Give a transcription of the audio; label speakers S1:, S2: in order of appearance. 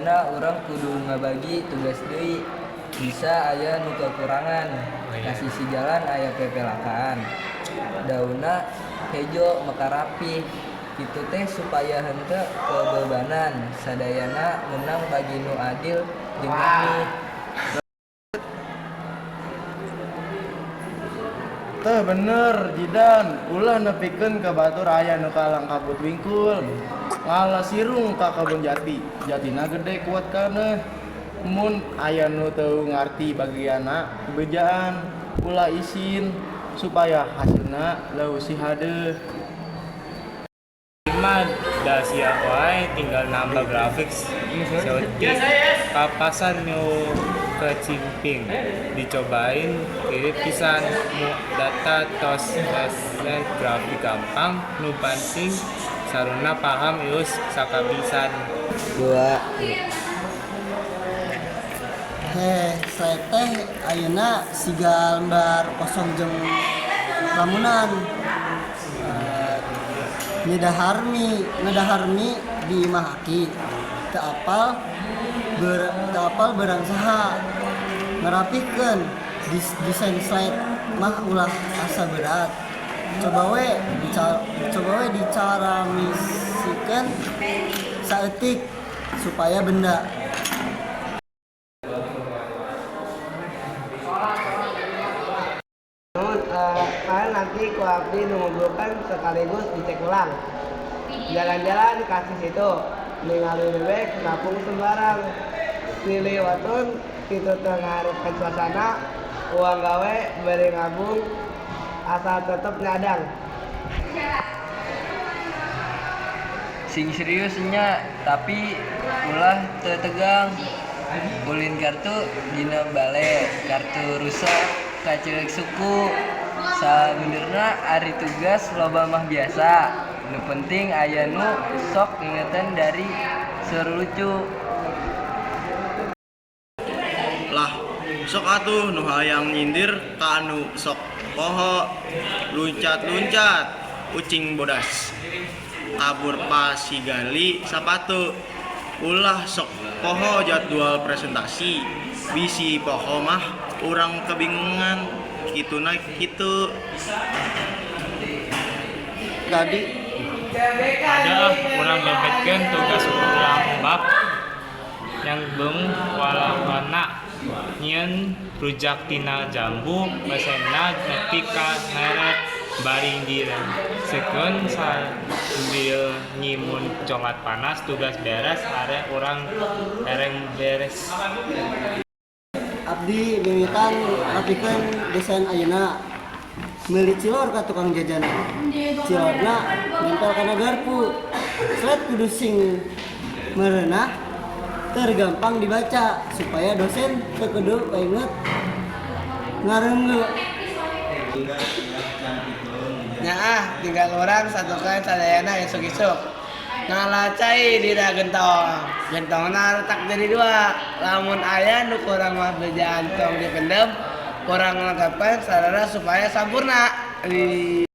S1: Sigana urang kudu ngabagi tugas deui, bisa aya nu kekurangan. Ka sisi jalan aya pepelakan. Daunna hejo mekar rapih. Kitu teh supaya henteu kebebanan, sadayana meunang bagi nu adil jeung jernih.
S2: Teu bener Jidan, ulah nepikeun ka batur aya nu kalang kabut wingkul. Ngala sirung ka kebon jati, jatina gede kuat kaneh. Mun aya nu teu ngarti bagianna bejaan, ulah isin supaya hasilna leuwih hade.
S3: Mah da siap wae, tinggal nambah grafik saeutik. Papasan nu kecimping dicobain irit pisan. Mu data tos rese, grafik gampang, nu panting saruna paham ius sakabisan.
S1: Dua.
S4: Heh, slide teh ayeuna siga lembar kosong jeung lamunan. Ngedahar mie di imah aki. Teu apal teu apal beurang saha. Ngerapihkeun desain slide mah ulah asa berat. Coba we dicaramisikeun saeutik supaya benda.
S5: Nuhun, file nanti ku abdi ngumpulkeun sekaligus dicek ulang. Jalan-jalan ka situ, ningali bebek ngapung sembarang. Silih watun kitu teu ngaharepkeun suasana, uang gawe bari ngabung asal tetep nyadang.
S1: Sing serius nya, tapi ulah teu tegang. Ulin kartu dina bale, kartu rusa kaceuleuk suku. Sabenerna ari tugas loba mah biasa. Nu penting aya nu sok ngingetan dari seur lucu.
S2: Lah, sok atuh nu hayang nyindir ka anu sok poho. Luncat-luncat ucing bodas. Kabur pasigali sapatu. Ulah sok poho jadwal presentasi. Bisi poho mah urang kebingungan kituna kitu.
S4: Tadi
S3: Ada ah, urang lebetkeun tugas ulang bab nyangbeung walakana, nyieun rujak tina jambu, mesenna nepi ka neret bari diresepkeun sambil nyimun coklat panas. Tugas beres, hare urang ereng beres.
S4: Abdi mimitan rapikeun desain ayeuna. Meuli cilor ka tukang jajan. Cilorna nempel kana garpu. Slide kudu sing merenah tur gampang dibaca supaya dosen teu kudu painget ngareunggeu.
S5: Nyaah, tinggal urang satukan sadayana isuk-isuk. Ngala cai dina gentong. Gentongna retak jadi dua. Lamun aya nu kurang mah bejaan tong dipendem, urang lengkapkeun sarana supaya sampurna. Di